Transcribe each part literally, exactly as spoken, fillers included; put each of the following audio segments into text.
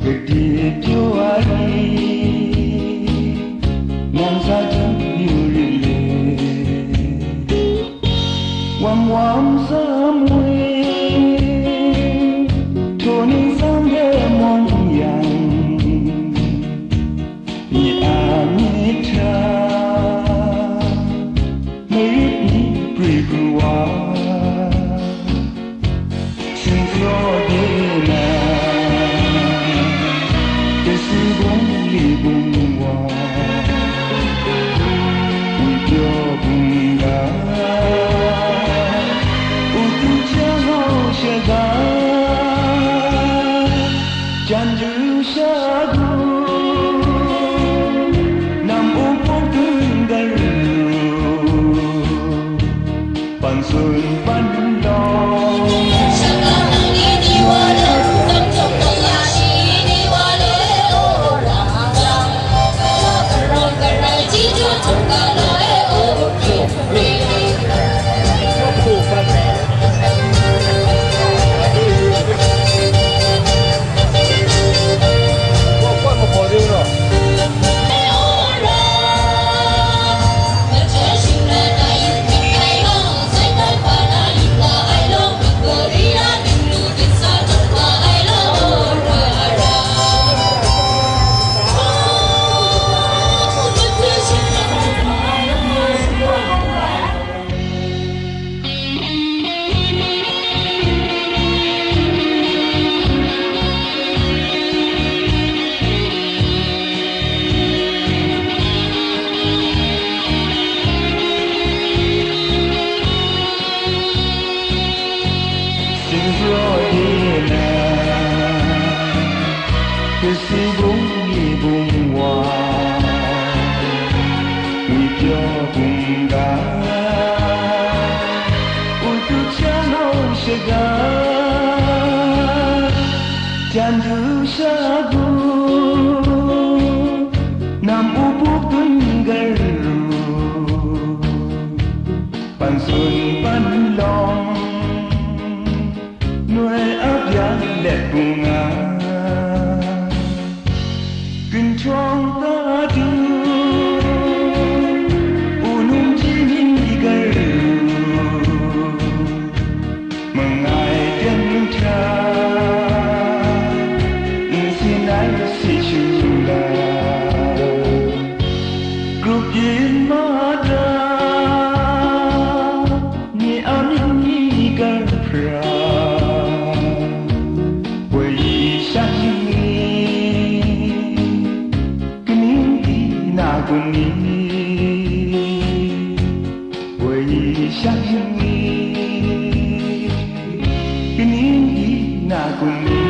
Kadit pyaw ai, nang sa jun yu rit le. Wam wam sa mwe, htaw ning tsam de mawng yang, myi a myit hta, marit ni pri pru wa. Singkraw de na, kasi bung li bung wa, wi pyaw bung ga, u tu jang hau shaga, jan ju sha gu, nam u pung tun garu. Pan sun pan long. Singkraw de na, kasi bung ni bung wa, wi pyaw bung ga, u tu cha ngau shaga, jan du sha gu, nam u puk tun garu, pan sun pan long, noi ap ya let bung a, ginhtawng ta du, u num ji ni garu, mangai ten hta, nsin ai si shu la. Grup yin ma da, ni a mying ni gan hpra, woi yi shang ni, kaning di na kun ni, woi yi shang ni, kaning di na kun ni.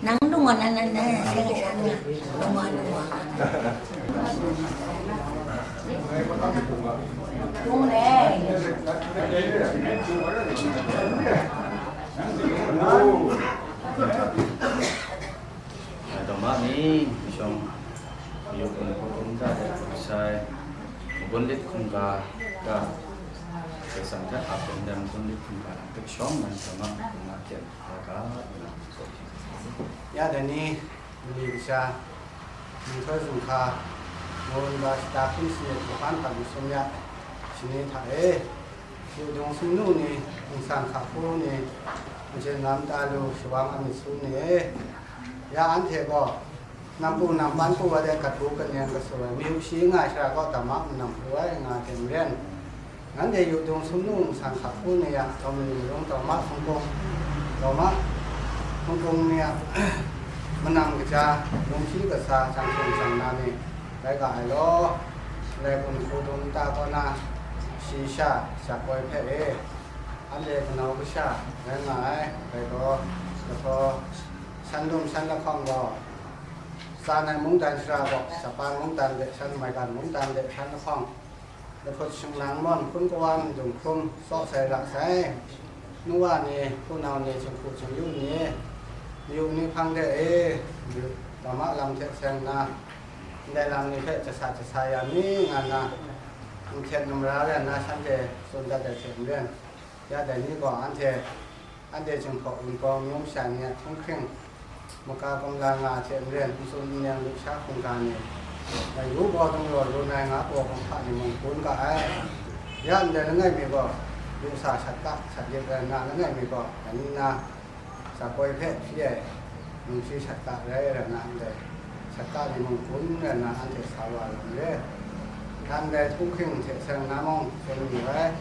Nang lung na na na, saya sana. Lung na, lung na. Lung na. Dawma ni, mashawng, mayu kun hkrum ta de, sai, magun lit hkungga ta, sai sang hta ap dan dan magun lit hkungga, hpe shawng nan dawma hkungga ten. Ya dai ni, mali kasha, nhtoi zunghka, ngun ba shata hkun sanit lahkan hpat masum ya, shani hta e, yu dung sumnu ni, ningsang hka hku ni, majen ngam ta lu, shawang a myit su ni e, ya anhte gaw, nampu nampan hku wa de kat bu kanyan kasu ai, mayu shi nga ai shara gaw, dama manam hku ai nga ten maren, Nanhte yu dung sumnu ningsang hka hku ni a, taw manu marung taw ma hpungkung, taw ma hpungkung ni a, manam kaja, lungshi kasa, jang shawng jang na ni, rai ga ai law, Lai kun hku dum ta kaw na, shi sha, shakoi hpe e, anhte kanau kasha, rai nga ai, rai gaw, lahtaw, san lum san lahkawng gaw, tsan ai mungdan shara gaw, Japan mungdan de, san maigan mungdan de, san lahkawng, Lahput shinglang mawn hkun kawa mung dung hkrum tsaw sai ra sai. Nu wa ni, hpunau ni, jinghku jingyu ni, mayu ni hpang de e, dawma lam hte seng nna, ndai lam ni hpe jasa jasa ya mi nga nna, nhtet namra ya nna shanhte tsun dat ai hte maren, ya dai ni gaw anhte Anhte Jinghpaw Wunpawng mung masha ni a htunghking, maka kumla nga hte maren, n tsun n neng lusha hkungga ni, yu gaw dung law run ai nga gaw hkungga ni mung gun ga ai. Ya ndai langai mi gaw, yu sa shat ka, shat yip ai na langai mi gaw, dai ni na, sa koi hpe hpyi ai, nungsi shat ka rai rai na ndai. Shat ka ni mung gun rai nna anhte sa wa lu n re. Htan dai htunghking hte seng na mung tsun lu ai.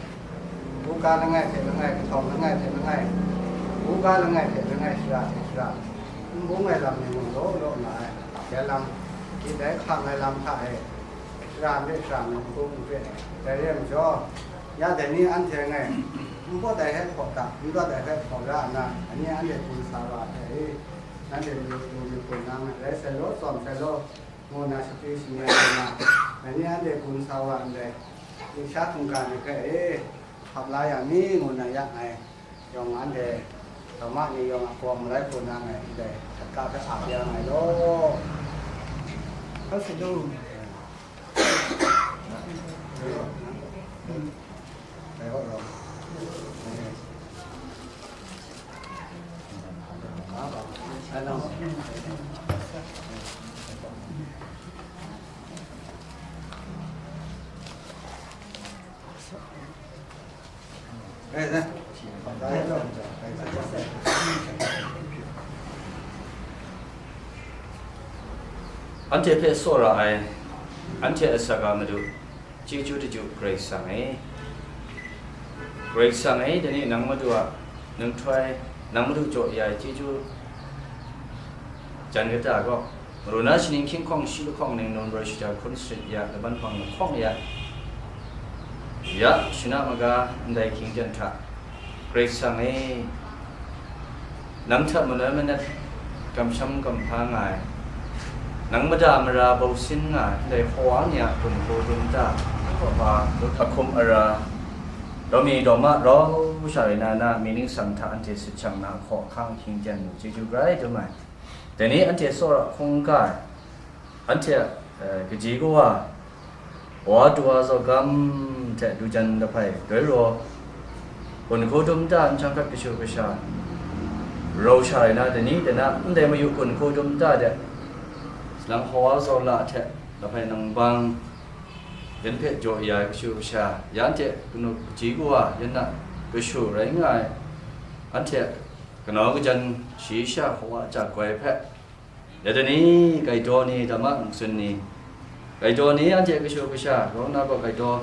Buga langai hte langai, kahtawng langai hte langai, buga langai hte langai shara hte shara, n bung ai lam ni mung law law nga ai. Dai lam, gyit ai hkang ai lam hta e, shara n re shara n bung n re, dai re ai majaw, ya dai ni anhte ngai, n pawt ai hpe hpaw ta, n rawt ai hpe hpaw ra nna, ani anhte gun sa wa ai hte e, nanhte mayu lu myit gun nang, rai sai law, tsawm sai law, ngu nna shapri shanyan ai na, dai ni anhte gun sa wa ndai, lusha hkungga ni hpe e, hkap la yang ni, ngu nna ya ai, yawng anhte, dawma ni yawng a hkawm malai hku na ngai ndai, hkat ka hpe ap ya ai law. Hkau shalom. Dai gaw law. Anhte hpe tsawra ai, anhte asak a Madu, chyeju daju Karai Kasang e. Karai Kasang e, dai ni nang Madu a nhtoi, nang Madu jaw ya ai chyeju jan kata gaw, madu na shaning hkying hkawng shi lahkawng ning nawn roi shaja hkun sanit ya, laban hpang lahkawng ya, ya shana maga ndai hkying jan hta, Karai Kasang e, nang hta manoi manat, kamsham kamhpa nga ai, nang mada mara bausin nga ai ndai hkawa ni a hkum hku dum ta, hkawhpa, ahkum ara, dawmi dawma rau sha rai na, na mi ningsang hta anhte sut shang na hkaw ahkang ahkying jan lu chyeju grai dum ai. Dai ni anhte tsawra hkungga ai, anhte, eh, kaji kawa, wa du wa zaw gam hte du jan lahpai doi raw, gun hku dum ta, nhtang hkat kashu kasha, rau sha rai na, dai ni dai na, ndai mayu gun hku dum ta de, lang hkawa zaw la hte lahpai nang bang, yan hpe jaw ya ai kashu kasha, ya anhte kanu kaji kawa, yan a kashu rai nga ai, anhte kanau kajan shayi sha hkawa ja goi hpe, ya dai ni, gaitaw ni, dama ntsun ni, gaitaw ni anhte kashu kasha, grau na gaw gaitaw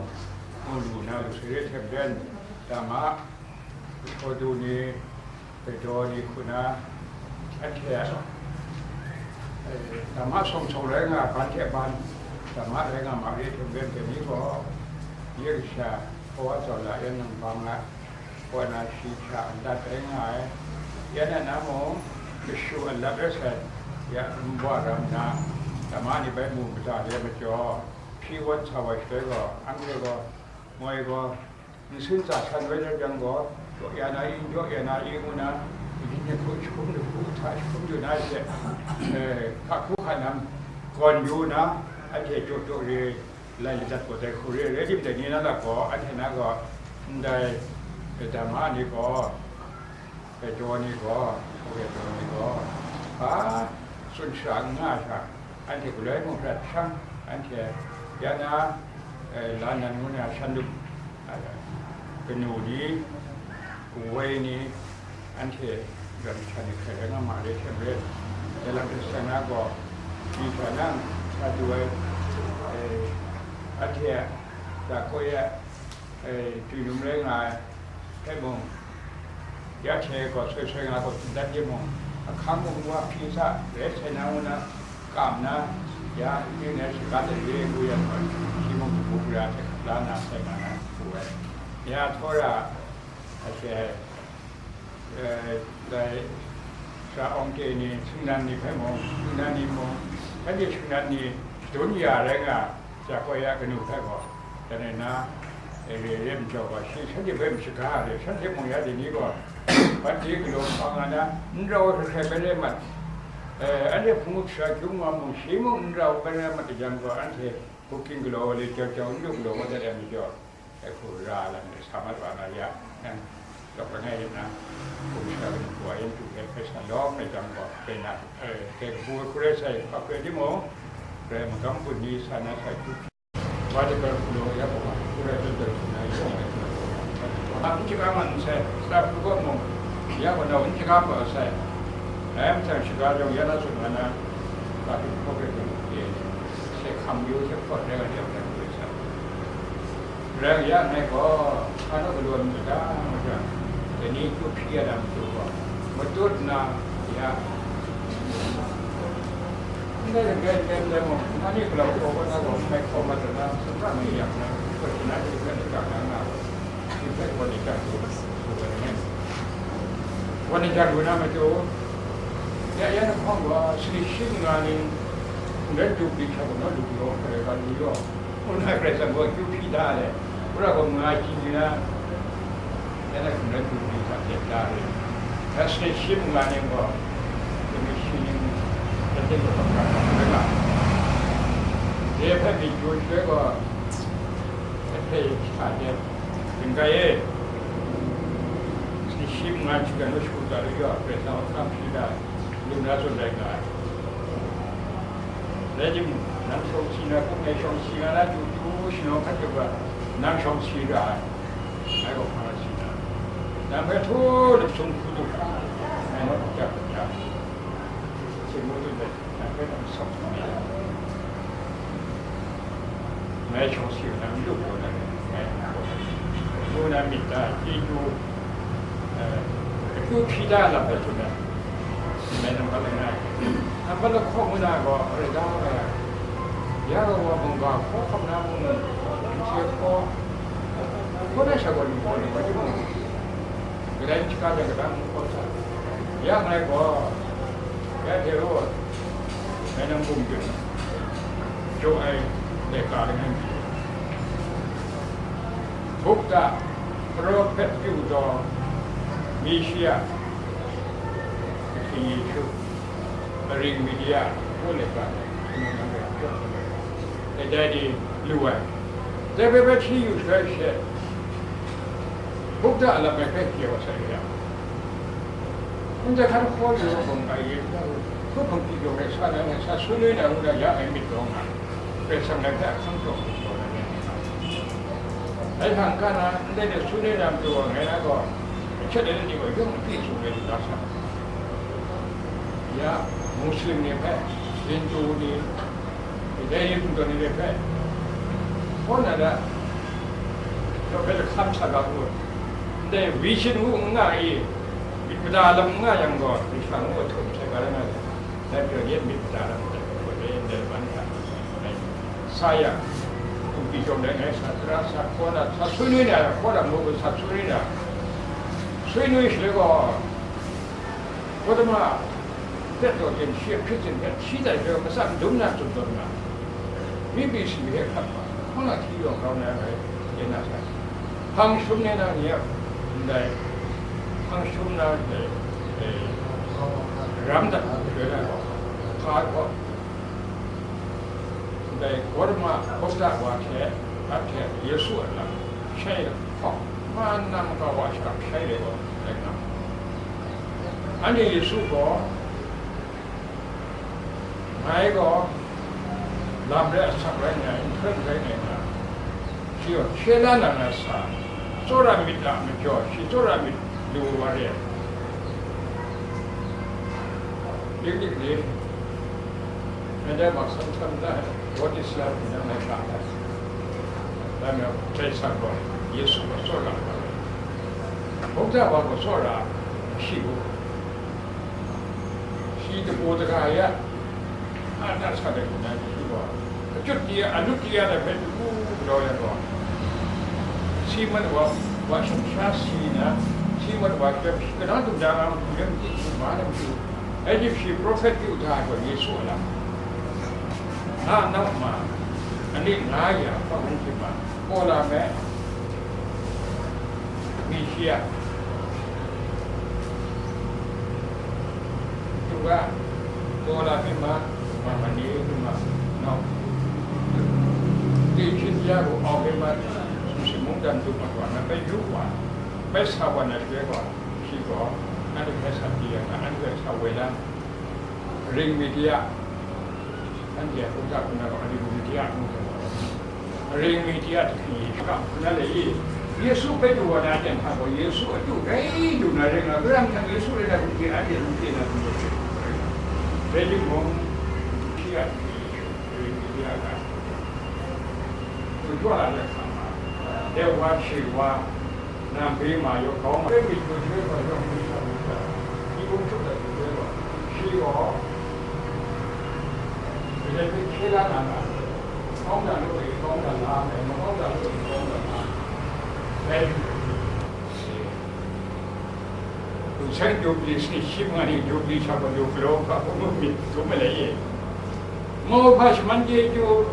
mu lu na lu sare hte maren, dama, hpaw du ni, gadaw ni hku na, anhte, eh, dama sawng sawng rai nga, ban hte ban, dama rai nga ma re hte maren, dai ni gaw, ye kasha, hpawa zawn la yan nang bang la, kaw na shi hta alat rai nga ai. Ya na na mung, kashu alat rai sai, ya nbwa ram nna, dama ni bai mu mada le majaw, hpyi wan sa wa shaloi gaw, anhte gaw, moi gaw, nsin tsa san wai na jang gaw, jaw ya na i, jaw ya na i ngu na, yin ni hku, jahkum ni hku, hta jahkum yu na hte, eh, hka hku hka nam gawn yu na, anhte jaw jaw re, lai ladat gaw dai hku re, rai tim dai ni na lat gaw, anhte na gaw, ndai, eh, dama ni gaw, eh, jaw ni gaw, eh, jaw ni gaw, hpa tsun shara n nga ai sha, anhte galoi mung hkrat hkam, anhte ya na, eh, la nan ngu na shan lup, eh, kanu ni, kawoi ni, anhte ram sha ni hkrai rai nga ma re hte maren, dalam hte seng na gaw, myit hta nang sa du ai, eh, anhte a, za koi ai, eh, tui num rai nga ai hpe mung, ya hte gaw soi soi nga gaw tsun dat timung, ahkang mung wa hpyi sa, rai sai na ngu na, kam na, ya, yu na shaga de re ngu yan gaw, shi mung kabu gara hte la na sai nga na hku ai. Ya, htaw ra, a she, eh, dai, sara awng te ni, singnan ni hpe mung, singnan ni mung, shanhte singnan ni shadun ya rai nga, za koi ya kanu hpe gaw, dan ai na, eh, re re majaw gaw, shi shanhte hpe mashaga ai, shanhte mung ya dai ni gaw, ban de galaw hpa nga na, n rau hkrai hkrai bai rai mat, eh, anhte hpung hkra sara hkyung wa mung, shi mung n rau bai rai mat jang gaw, anhte bukding galaw wa le jau jau, n lu galaw wa dat ai majaw, dai hku ra ai lam ni sa mat wa na ya, nang dawk langai na, hpung sara kanu hku wa yan du hpe hpe sa lawm ai jang gaw, dai na, eh, dai kabu ai hku rai sai, hpa hkrai timung, rai magam bun ni sa na sa hkyu hpyi, wa de bar hku law ya gaw, hku rai tsun tsun na yawng ai hku rai gaw, a n shaga mat n sai, sara hku gaw mung, ya gaw nau n shaga mat sai, ai mahtang shaga jawng ya na tsun nga na, hpa hkyu hpaw hkrai tsun hte, sai hkam yu hte hpawt rai nga de ai hku rai sai. Rai yang ngai gaw, hpa naw galaw myit ga, nga jang, dai ni kyu hpyi ya na matu gaw, matut nna, ya, ndai rai, ndai, ndai mung, na ni galau gaw, wa na gaw, n mai hkaw mat na, sumra mai yang na, gaw shi na hte hpe ni ga na nga gaw, shi hpe gaw ni ga du, du ga ni, gaw ni ga du na matu, ya, ya na hkawng gaw, sani shi manga ni, ndai du pyi hkra gaw, na lu yaw, hkrai ga lu yaw. Ngu na Karai Kasang gaw akyu hpyi da ai, wora gaw manga chyi chyi na, ya na hkungran du ni hta tet da ai, ya sane shi manga ning gaw, kami shi ning, ya teng gaw hkam hkam rai nga, de hpe myit yu shaloi gaw, ya hpe sha de, ring kai e, sane Shi mung ngai hpyi dan, shagu ta lu yaw, Karai Kasang a hkam hpyi da, lu na zawn rai nga ai. Rai timung, nang shawng si na, hkum ngai shawng si nga na, chyu chyu shanawng hkat kaw, nang shawng si ra ai. Ngai gaw hpa si na, nang hpe htu lup sung hku du, ngai naw hkap ja hkap ja, hte mu dun let, nang hpe nang sawk hkam ya. Ngai shawng si nang n lup taw na rai, ngai n hkaw ai. Ngu na myit ta, chyeju, eh, akyu hpyi da lam hpe tsun ai. Ngai nampat langai, nampat lahkawng ngu na gaw, Karai da ai. Ya gaw wa mungga hkaw hkam na mung, n hte hkaw, hkaw na sha gaw lu gaw lu ai timung, kadai n shaka jang, kadang n hkaw sa. Ya ngai gaw, ya hte rau, ngai nang bum kyun, jaw ai laika langai mi, Bukta, Prophet Pyu Daw, Messia, Kahkring Yesu, Aring Media, ngu let ga, nang hpe hkawm ai. E dai di lu ai. Dai bai bai hti yu shaloi she, Bukta a lam ngai hpe hkye wa sai ya. Ndai hkan hkaw yu ai hpung ai yin, hku hpung hpyi jaw ai sa na, ngai sa su nwi na ngu na ya ai myit rawng nga, Karai Kasang ngai hpe ahkang jaw ai jaw na rin nga. Dai hta n-ga na, ndai de su nwi na matu gaw ngai na gaw, ahkyep ai ni gaw yawng apyi tsun ai lu na sa. Ya, Muslim ni hpe, Hindu ni, Dai ni hpung tawn ni de hpe, hkaw na da, yawng hpe lahkam sa ga ngu, ndai vision ngu n nga i, myit mada lam n nga yang gaw, Karai Kasang ngu a htum hte ga rai nga ai, dai pyaw ni myit mada lam ndai gaw, dai ndai man hta, dai sa yang, hpung pyi jaw ai ngai sa, tara sa, hkaw na, sa sui nui na, hkaw na, ngu sa sui nui na, sui nui shaloi gaw, Gotama, Petro yin shi a hprit yin hpe hti dat hpe, matsan dum na tsun tawn nga, myi pyi sumsing hpe hkap hkap, hpang a hti yawng grau na rai, yen na sai. Hpang shum ni na ni a, ndai, hpang shum na ndai, eh, ram dat hkrai na gaw, hpa gaw, ndai Gotama, Gupta wa hte, a hte Yesu a lam, shai hpawng, ma na makau wa shakap shai rai gaw, rai nga. Anhte Yesu gaw, ngai gaw lam rai asak rai nga ai, nhkoi rai nga ai nga, shi gaw hkye la na na sa, tsawra myit a majaw, shi tsawra myit lu wa re ai. Dik dik ni, ngai dai mak sam sam da, what is love? Nang ngai hkra ai. Dai majaw, Karai Kasang gaw, Yesu gaw tsawra nga ai. Hkungga wa gaw tsawra, shi gaw, shi dabaw daga ya, a na sa ai hku na, shi gaw, achut di, alut di ya na hpe, du galaw yang gaw, si mat wa, wa shum sha si na, si mat wa shi, shi kanang dum da nga, mung lam di, ma na matu, Anhte shi prophet yu da ai gaw Yesu a lam. Nga nau ma, ani nga ya, hpa hkun hkying ma, Paula me, Misia, tuga, Paula me ma, ma mani, ma, nau, di shin ya ru, au me ma, sumsing mungdan du mat wa, na bai yu wa, bai sa wa na shwe wa, shi gaw, anhte hpe sa pyi ya na, anhte hpe sa woi la. Ring Media, anhte a hkungga hkungga gaw Ring Media ngu ai. Ring Media hte hkring Yesu hkap hkuna le i, Yesu hpe du wa na jan hta gaw, Yesu a du dai du na ring nga, karam hta Yesu rai na hku hte anhte n chye na hku rai. Rai timung, shi a hte Ring Media ga, du jaw la na hkam ma, de wa, shi wa, Nang hpe ma yaw kau ma, hpe myit hkun hkye gaw yawng hkun hkya hkun hkya, hpyi hkun hkrup ai hte hkye gaw, shi gaw, Karai hpe hkye la na nga, kawng dan lu e, kawng dan la ai, makawng dan lu e, kawng dan la ai. Dai, Luseng Jubili, shi shi manga ni Jubili sha gaw, lu galaw hkra hkawng lu myit dum ai lai e. Mau hpa shaman chyeju,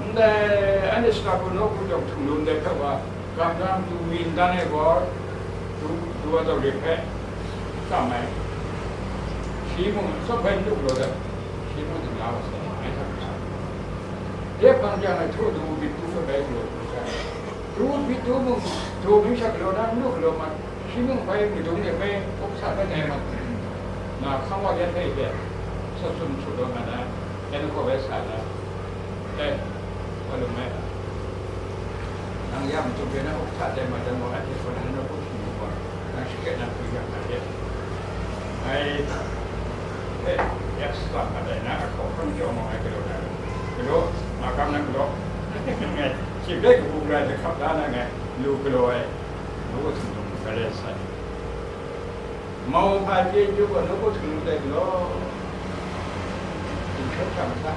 ndai, anhte Stefano hku jawng htung lu ndai hpe wa, Gamla matu mi n dan ai gaw, du, du wa zaw re hpe tam ai. Shi mung atsawm bai n lu galaw dat, shi mung dingla wa sai, ngai hta pyi sa. Dai hpang jang e, htu du bit du hpe bai galaw lu sai. Du bit du mung, du mi sha galaw na, n lu galaw mat, Timung bai madung de bai kok sa bai nai ma, na hkang wa yan hpe hpe, sa sum shu daw nga na, yan hkaw bai sa na, e, wa lung mai. Nang ya matung de na kok sa dai ma dan wa, anhte hkaw na na kok shu wa, nang shakya na hpring yang na de. Ai, e, ya sa ma dai na, a hkaw hkang jaw ma ai galaw na, galaw, ma kam na galaw. Shi bai kabu gara jahkap la na ngai, lu galaw ai, lu wa sum sum ga le sai. Mau hpa chyeju gaw nawku htingnu dai galaw, dinghkyen hkya masa,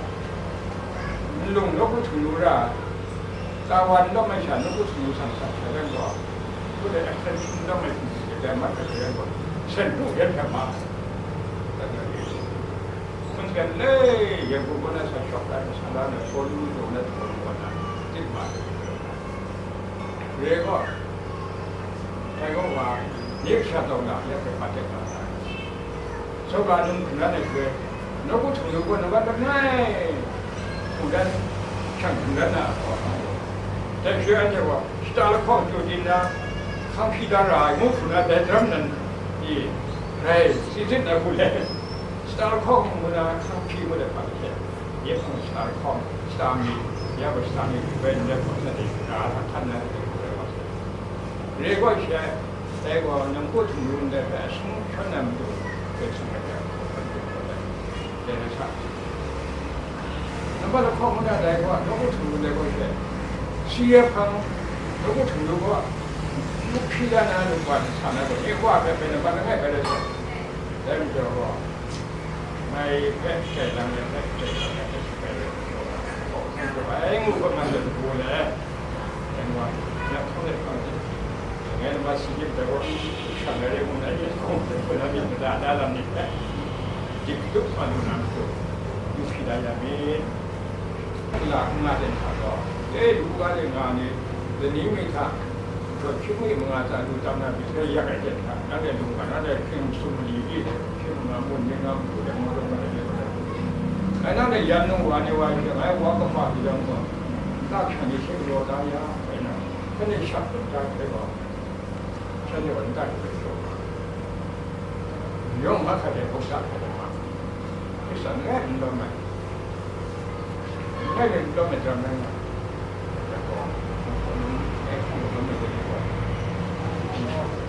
nlung nawku htingnu ra, tawa n lawm ai sha nawku htingnu sang sa hkya rai gaw, hku dai attention n lawm ai htingnu dai mat hkya rai gaw, sen du yan hkya ma, hkun hkyen le, Yangon kaw na sa shawk ai masha la na, Shawlu daw na, Shawlu kaw na, tit ma ai. Re gaw, dai gaw wa, nye kasha taw na, ya hpe hpa tek na, sau ga num hkungran ai shaloi, nawku htingnu gaw, nambat langai hkungran, shang hkungran na, dai shaloi anhte gaw, shata lahkawng chyu din na, hkang hpyi da ra ai, ngu hkungran dai daram nan, i, rai, si tit na hku le, shata lahkawng ngu na, hkang hpyi ngu de hpa hte, nye hpang shata lahkawng, shata mi, ya gaw shata mi hku bai, ndai hpang na de, ra hta htan na de hku rai wa sai. Re gaw shi ai, dai gaw nawku htingnu ndai hpe ashung shawn ai matu, Karai Kasang a hkawhkam hte hkawt ai, dai na sha. Nambat lahkawng ngu na dai gaw, nawku htingnu ndai gaw shi ai. Si ai hpang, nawku htingnu gaw, n hpyi da na, lungwa na sa na gaw, nye Wa hpe bai nambat langai bai lai sai. Dai majaw gaw, ngai hpe kai lang ai hpe, kai lang ai hpe, shi bai rai, ai ngu hkawt nang de hku le, Dai wa, ya hkawng de hkawng de, ngai nambat shi jip dai wa, shang ai rai mun ai, ya hkawng de hkawng de, mada da lam ni hpe, jip dup ma lu na matu, yu hpyi da ya myit. La n nga de hta gaw, e, lu ga de nga ni, lani mi hta, Hpyi mi manga hta lu tam na, Bethel yak ai hte hta, nanhte mungga, nanhte hkying sum mali pyi, hkying manga mun myit nga matu dai, mawdaw wa ai myit dai. Ngai nanhte yan nung wa ni wa yu jang, ngai wa kaba hkru jang gaw, nta hkyan ni hte galaw da ya, rai nna, shanhte shak hkrum da hkrai gaw, shanhte gaw nta hkrai galaw, yawng mahkra de, hkawk da hkra de ma, Hkristan langai n lawm ai.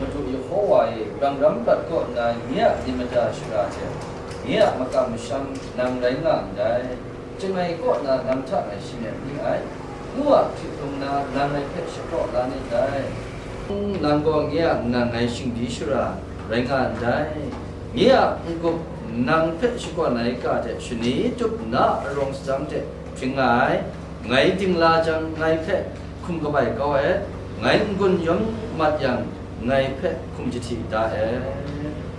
Madu Yehowa e, rang ram prat kaw nna nye a limata shara hte, nye a makam masham nang rai nga ndai. Chyangai kaw na nang hta ngai shi myit ni ai, ngu a hkrit hkrung na nang ngai hpe shapraw la ni ndai. Nang gaw nye a nnan ngai shingdi shara rai nga ndai. Nye a n-gup nang hpe shakawn ai ga hte shani tup na arawng sadang hte hpring nga ai. Ngai dingla jang, ngai hpe hkum kabai kau ai, ngai n-gun yawm mat yang, ngai hpe hkum jahti da ai.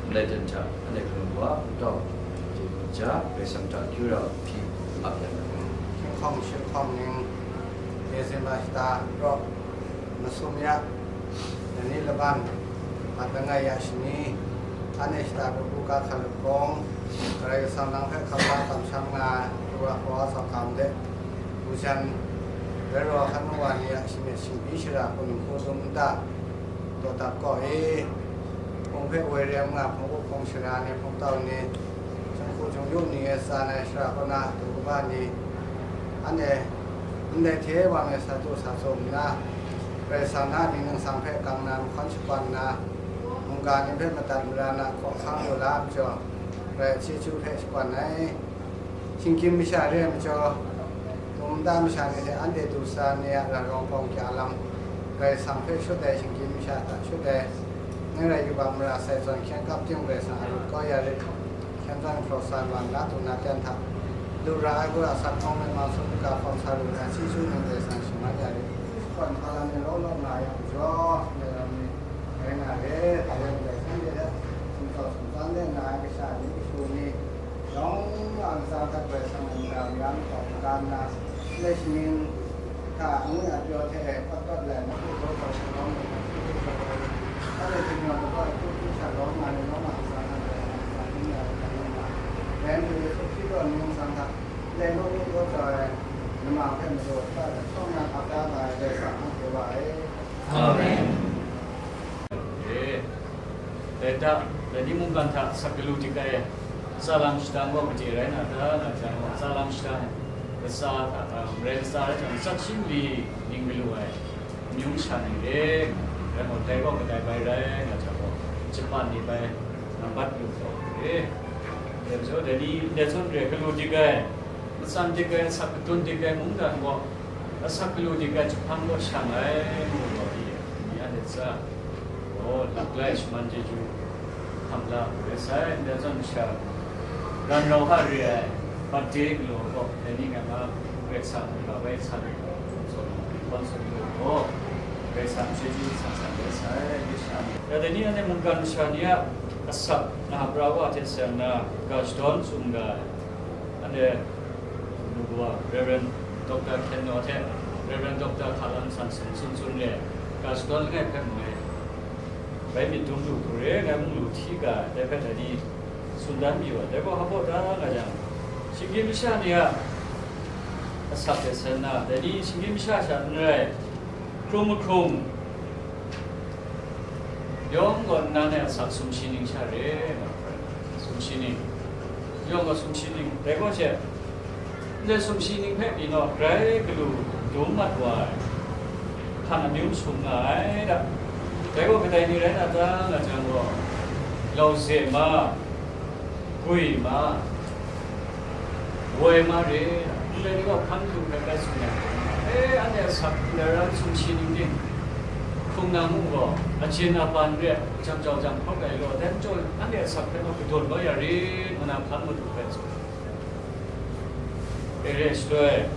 Ndai ten hta, anhte hkanu wa, n tau, ja, Karai Kasang hta akyu rau hpyi ap yang. Hkying hkawng, hkying hkawng ning, Dezemba shata raw, masum ya, lani laban, hpat langai ya shani, anhte shata kabu ga hkalup hkawng, Karai Kasang nang hpe hkam la kamsham nga ai, Kawa Kawa tsawm hkam de, hpu jan, rai raw hkan wa ni a shi myit shingbi shara hku ningku dum nta, daw dap kaw e, hpung hpe woi rem nga hpung up hpung shara ni, hpung tau ni, Chyum hku chyum yu ni e tsan ai shara kaw na du kaba ni, anhte ndai hte wa me sa du sa tsun nna, Karai Kasang na mying ningsang hpe gang na mahkawn shakwan nna, mungga ni hpe madat mara na hkawhkang lu la ai majaw, Karai a chyeju hpe shakwan ai. Shinggyim masha re ai majaw, dum nta masha ni hte anhte du sa ni a rawng kawng kya lam, Karai Kasang hpe shut ai shinggyim masha hta shut ai, nang rai yubak mara sai zawn hkyen kap tim Karai Kasang a lut kau ya rit. Hkyen zawn hkraw sa wan la du na ten hta, lu ra ai Karai Kasang hpawng myit mang sum ga hpawng sa lu na chyeju ning Karai Kasang shaman ya rit. Shakawn hpa lam ni law law nga yang jaw, ndai lam ni rai nga re, dai lam ni dai shanhte hte sumtsaw sumtsan de nga ai kasha ni, kashu ni, yawng a ntsa hta Karai Kasang a mara mara mahtaw hkam nna, ndai shaning hta angwi apyaw hte pat pat lai, mahku hkaw hkaw shalawm ai, hkru hkru shalawm ai, hkru hkru shalawm nga ai, nawng a ntsa hta Karai Kasang a mara mara mahtaw hkam nna, dai hte Yesu Hkristu a mying ningsang hta, ndai mahku hkaw hkaw ai, nama hpe madu hta hkawng na hkap da nga ai Karai Kasang anhte wa e. Amen. E, Da, dai ni mungkan hta asak galu dik ai, tsalang shadang gaw made rai na ta, nga jang gaw, tsalang shadang, latsa hta, a, marai latsa rai jang, asak shi mali ning galu ai, amyung sha ni re, rai gaw, dai gaw kadai bai rai, nga jang gaw, Japan ni bai, nambat lu gaw re. Dai majaw, dai ni, dai zawn re, galu dik ai, matsan dik ai, asak kadun dik ai mungdan gaw, asak galu dik ai jahpang gaw shang ai, ngu gaw, i, ni a latsa. Gaw, laklai shaman chyeju hkam la wu rai sai, ndai zawn masha, ran rau hka re ai, birthday galaw gaw, dai ni nga nga, Karai Kasang a bai san, zawn, hkawn zawn lu gaw, Karai Kasang chyeju san san rai sai, rai sha ni. Ya, dai ni anhte mungkan masha ni a asak, na pra wa hte seng na, ga shadawn tsun ga ai, anhte, Mungwa, Reverend Doctor Hkyen Naw hte Reverend Doctor Hkalan San Sung Sun Sun re, ga shadawn langai hpe mung e, bai myit dum lu hku re, ngai mung lu hti ga, dai hpe dai ni tsun dan mayu ai. Dai gaw hpa baw da nga jang, shinggyim masha ni a asak hte sen na, dai ni shinggyim masha sha n rai, hkrum mahkrung, yawng gaw nnan e asak sumshi ning sha re, sumshi ning, yawng gaw sumshi ning, dai gaw she, ndai sumshi ning hpe pyi naw, grai galu dum mat wa ai, hpan amyu masum nga ai da. Dai gaw kadai ni rai na ta, nga jang gaw, lauze ma, gwi ma, woi ma re, ndai ni gaw hkan lu hpe bai tsun ai. E, anhte asak ndai ran sumshi ning ting, hkrung na mu gaw, ajin aban re, jam jau jam hkawk ai law, dai majaw anhte asak hpe gaw kadawn kau ya rit, ngu na hkan madu hpe tsun. E re shaloi,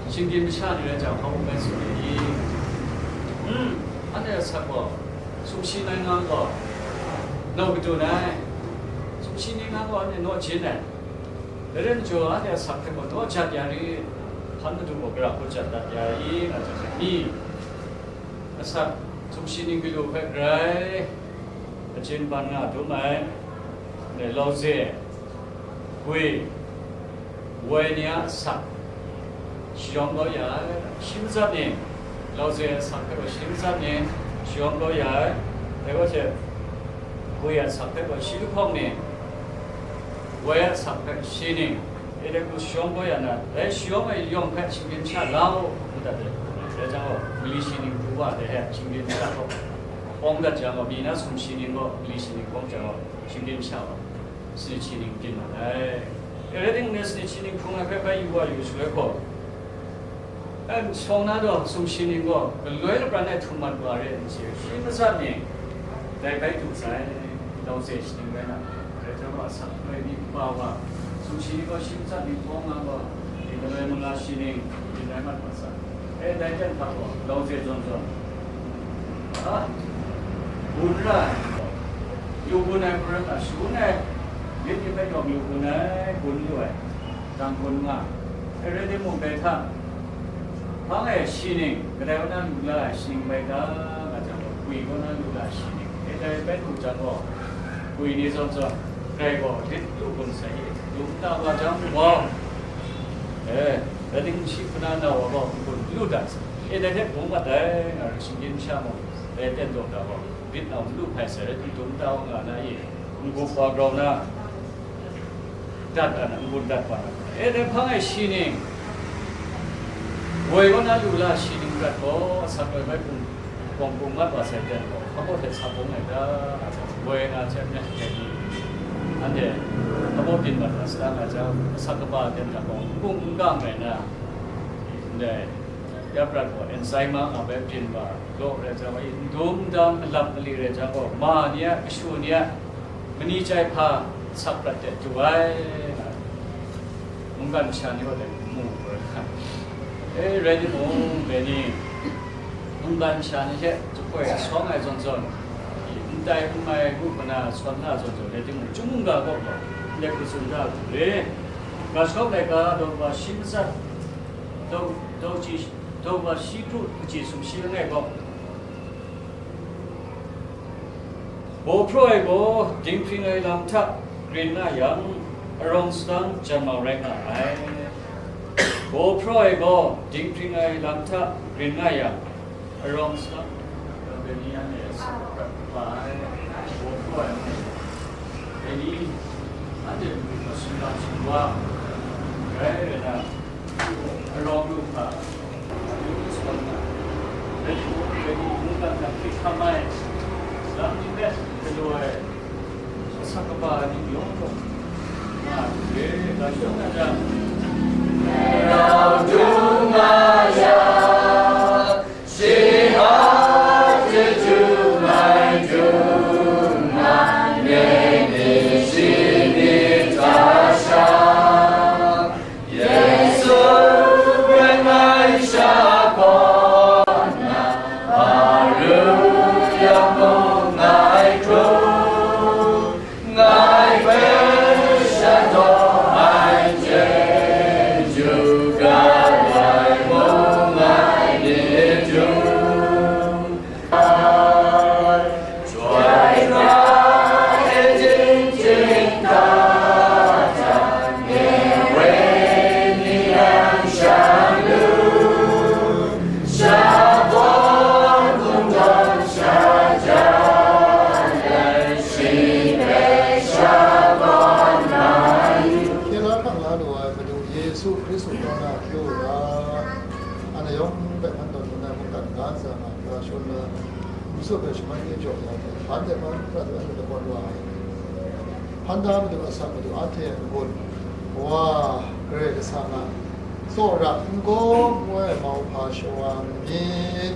shinggyim masha ni rai jang, hpa hpung bai tsun ai i? Hmm, anhte asak gaw, sumshi nai nga gaw, naw kadun ai, sumshi ni nga gaw, anhte naw jin ai. Dai rai majaw, anhte asak hpe gaw naw jat ya rit, hpan madu gaw gara hku jat dat ya i, nga jang ai ni? Asak sumshi ning galu hpe grai, ajin ban nga dum ai, ne, lauze, gwi, woi ni a asak shayawng kau ya ai, shi matsat ni, lauze asak hpe gaw shi matsat ni shayawng kau ya ai, dai gaw she, gwi a asak hpe gaw shi lahkawng ni, woi a asak hpe shi ning, e dai hku shayawng kau ya na, dai shayawng ai yawng hpe shinggyim sha la u, ngu dat ai. Dai jang gaw, mali shi ning pru wa dai hpe shinggyim sha hkawk awng dat jang gaw, mi na sumshi ning gaw, mali shi ning hkawng jang gaw, shinggyim sha gaw, sanit shi ning byin mat ai. E rai timung, sanit shi ning hkrung ai hpe bai yu wa yu shaloi gaw, e, shawng na daw sumshi ning gaw galoi lapran e htum mat wa re ai n chye, shi matsat ni dai bai du sai, lauze shi ning rai na, rai jang gaw, asak loi mi kaba wa, sumshi ning gaw shi matsat ni hkawng nga gaw, ning galoi manga shi ning byin rai mat wa sai. E, dai ten hta gaw, lauze zawn zawn, a, gun ra ai, lu gun ai hparan a shangun ai, myit ni hpe yawng lu gun ai, gun lu ai, dang gun nga. E rai timung, dai hta, hpang e shi ning, kadai kaw na lu la ai shi ning bai ta, nga jang gaw, gwi kaw na lu la ai shi ning, e dai bai hku jang gaw, gwi ni zawn zawn, grai gaw, lit lu gun sai i, lu nta wa jang gaw, e, rai timung, shi hpana nau wa gaw, n-gun lu dat sai. E, dai hte bung mat ai, nga, shinggyim sha mung, dai ten taw da gaw, lit nau n lu hpai sai, rai timung, dum nta wa nga na i, n-gup wa grau na, dat ai na, n-gun dat wa na. E, dai hpang e shi ning, woi kaw na lu la shi ning rat gaw, asak loi bai hpung, hpung hpung mat wa sai ten gaw, hpa baw hte sa bung ai ta, woi na hte myak hte ni, anhte hpa baw byin mat wa sa nga jang, asak kaba ten hta gaw, n-gung n-gang ai na, ndai, ya prat gaw, enzyme nga bai byin wa, law rai jang gaw, n dum n dam, malap mali rai jang gaw, ma ni a, kashu ni a, mani chyai hpa, asak prat de du ai, nga, mungkan masha ni gaw dai mu, e, rai timung, dai ni, mungkan masha ni hte, jahpoi shawng ai zawn zawn, n tai n mai, ngu hpana, sawn nga zawn zawn, rai timung, chyum mungga gaw gaw, ndai hku tsun da lu re. Ga shakawn laika, daw wa shi matsat, daw, daw chi, daw wa shi kru, kaji sumshi langai gaw, baw hpraw ai gaw dinghpring ai lam hta grin nga yang, arawng sadang jan mau rai nga ai. Baw hpraw ai gaw dinghpring ai lam hta grin nga yang, arawng sadang, Dai ni, anhte matu masum na sumwa, rai nna, arawng lu hkra, amyu masum na, dai shaloi dai ni mungkan hta hkrit hkam ai, lam ni hpe galaw ai, asak kaba ai ni yawng gaw, nga ai hte, ga shadawn na jang, grau dung nga yang, shi a chyeju ngai dum ai myit ni shi myit hta sha, Yesu rai ngai sha kaw na, Maria mung ngai hkrum, ngai hpe shadaw ai chyeju galai mung ngai myit dum ai. Chyoi pra e ting ting hta jang, nye wenyi yang shang lu, sha gawn hkum dawn sha ja ai, shi hpe sha gawn na yu. Hkye la hkang la lu ai Madu Yesu Hkristu kaw na hkyu u ga, anhte yawng hpe hpan tawn nna mungkan ga ntsa nga, ga shawn na, Yesu hpe shaman kyu jaw ya hte, hpan hte hpan prat ai lagawn wa ai. Hpan da Madu, asak Madu, anhte a n-gun, Wa, Karai Kasang a, tsawra n-gaw ngu ai mauhpa shawa myit,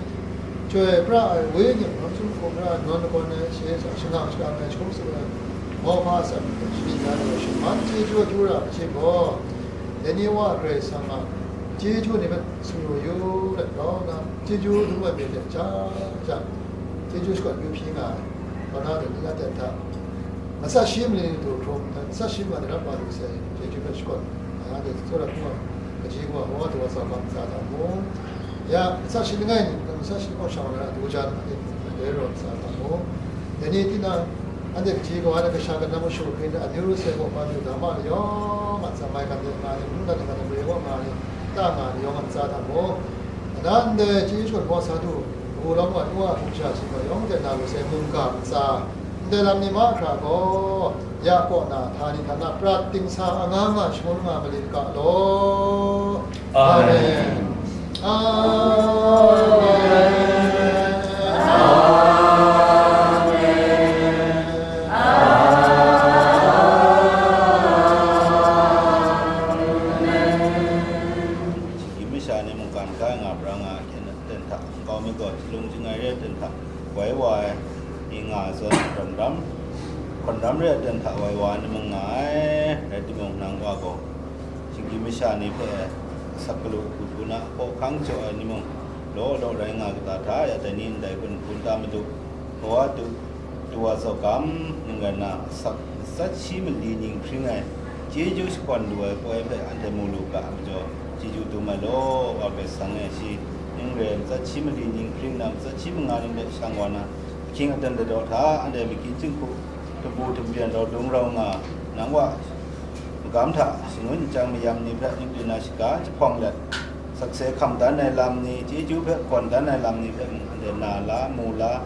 chyoi pra ai Wenyi, hkam tsun hkum ra ai, nawn lagawn ai, shaye sa shangang shakang ai, shangun tsun ai, mauhpa asak myit, sharin ya ai, shaman chyeju akyu ra ai, shi gaw, dai ni Wa Karai Kasang a chyeju ni hpe sumru yu let kau nna, chyeju dum ai myit hte ja ja, chyeju shakawn yu hpyi nga ai, kaw na dai ni na ten hta, Matsa shi mali ni du hkrum, matsa shi ma ni rap wa lu sai, chyeju hpe shakawn, anhte tsawra hkrum ai, kaji wa, wa du wa sa hkam ntsa hta mung, ya, matsa shi langai ni, matsa shi kaw shang na du jan, anhte dai raw ntsa hta mung, dai ni tinang, anhte kaji kawa na kasha kanam mashu hkrin, amyu ru sai gaw, ma du dama layawng a ntsa mai kan de nga ni, mungdan ni nga ni, mare wa nga ni, ta nga ni yawng a ntsa hta mung, ana ndai chyeju shakawn hkaw sa du, kabu lawm wa, nu wa hpung sha shi gaw yawng de na lu sai mungga ntsa, ndai lam ni mahkra gaw, ya kaw na, htani htana prat dingsa anga nga shangun nga malit ga law. Amen. Amen. Amen. Amen. Shinggyim masha ni mungkan kai nga, pra nga, hkyen ten hta, nkau mi gaw, shalung jinggai re ten hta, wai wa ai, i nga ai zawn, ram ram, hkawn ram re ai ten hta, wai wa ai ni mung nga ai, rai timung, nang wa gaw, shinggyim masha ni hpe asak galu hku hku na, hkaw hkang jaw ai ni mung, law law rai nga kata hta, ya dai ni ndai hkun hkun ta madu, kawa du, du wa zaw gam, ning rai nna, asak matsat shi mali ning hpring ai, chyeju shakawn lu ai poi hpe anhte mu lu ga ai majaw, chyeju dum ai law, wa Karai Kasang e shi, ning rai matsat shi mali ning hpring na, matsat shi manga ning hpe shang wa na, ahkying aten ladaw hta, anhte makying jinghku, tabu tabyan rau dung rau nga, nang wa, magam hta shangun nchyang mayam ni hpe ning rin na shaga jahpawng let, sakse hkam dan ai lam ni, chyeju hpe gawn dan ai lam ni hpe mung anhte na la, mu la,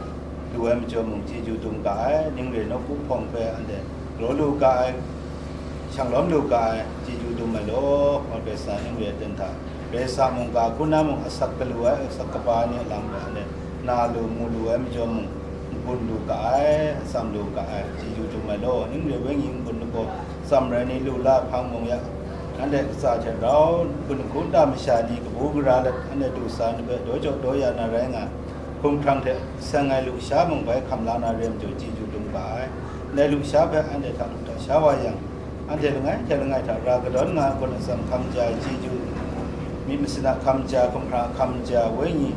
lu ai majaw mung chyeju dum ga ai, ning re nawku hpawng hpe anhte galaw lu ga ai, shang lawm lu ga ai, chyeju dum ai law, wa Karai Kasang ning re ai ten hta, Karai Kasang mungga hku na mung asak galu ai, asak kaba ai ni a lam hpe anhte na lu, mu lu ai majaw mung, n-gun lu ga ai, atsam lu ga ai, chyeju dum ai law, ning re wenyi n-gun lagaw, tsam rai ni lu la ai hpang mung ya, anhte katsa hte rau, n-gun hkun ta masha ni kabu gara let, anhte du sa ai ni hpe daw jaw daw ya na rai nga, hkumhkrang hte seng ai lusha mung bai hkam la na re ai majaw chyeju dum ga ai. Ndai lusha hpe anhte hta lu hta sha wa yang, anhte langai hte langai hta ra kadawn nga ai hkun atsam hkam ja ai chyeju, myit masin a hkam ja, hkumhkrang a hkam ja, wenyi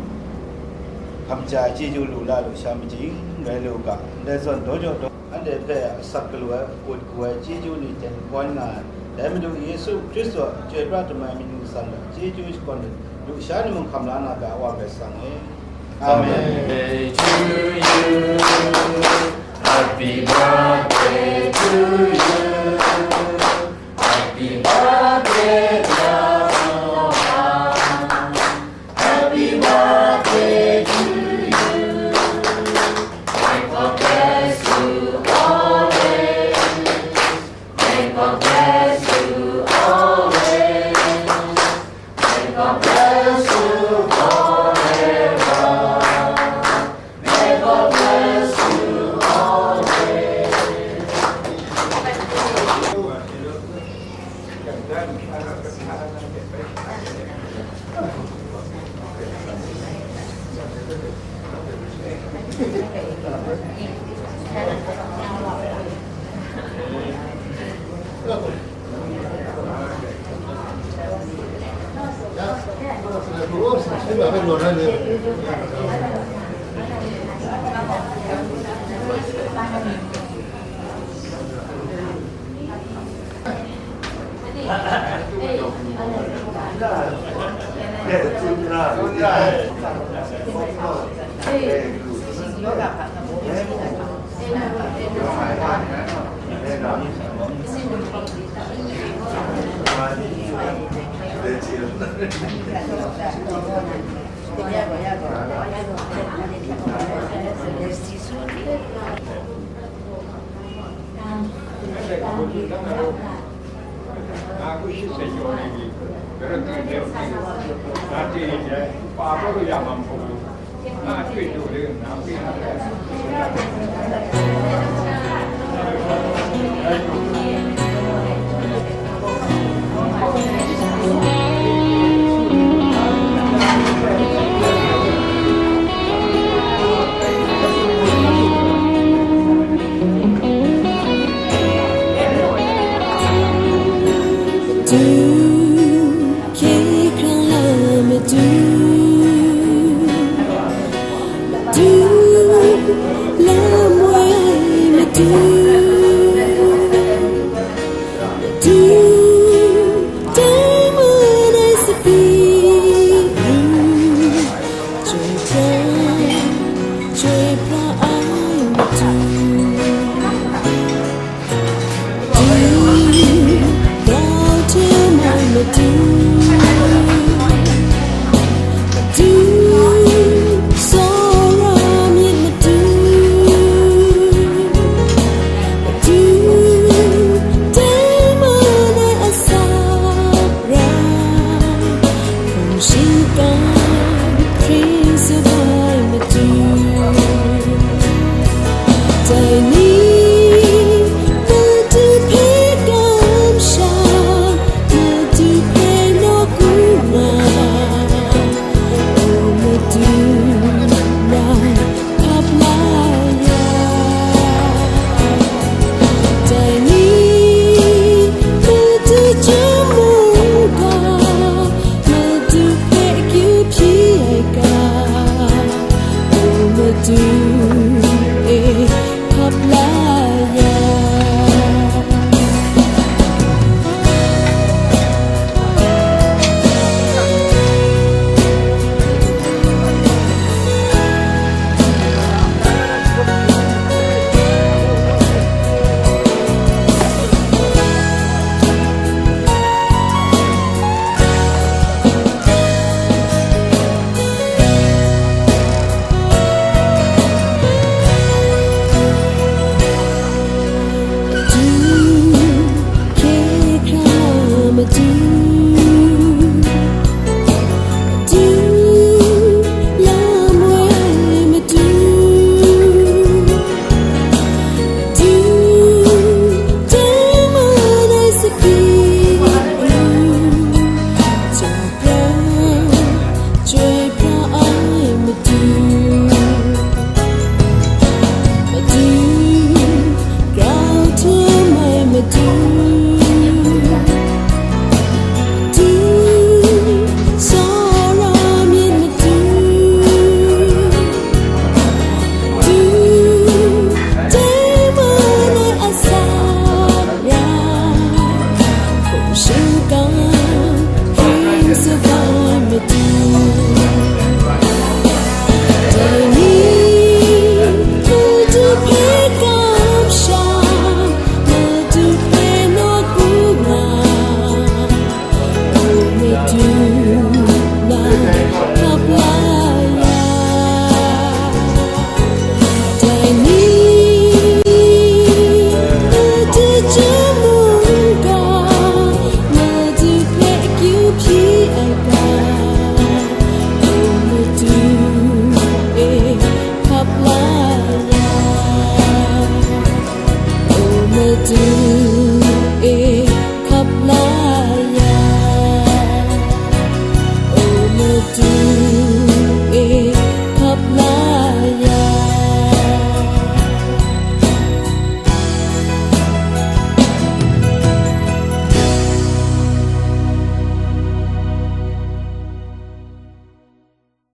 hkam ja ai chyeju lu la lusha majing rai lu ga, ndai zawn daw jaw daw, anhte hpe asak galu ai, akut hku ai chyeju ni ten kawn nga ai, dai Madu Yesu Hkristu a chyoi pra htum ai myit ntsa hta chyeju shakawn ai lusha ni mung hkam la na ga, wa Karai Kasang e. Amen. Birthday to you. Happy birthday to you. Happy birthday, dear Johan. Happy birthday to you. May God bless you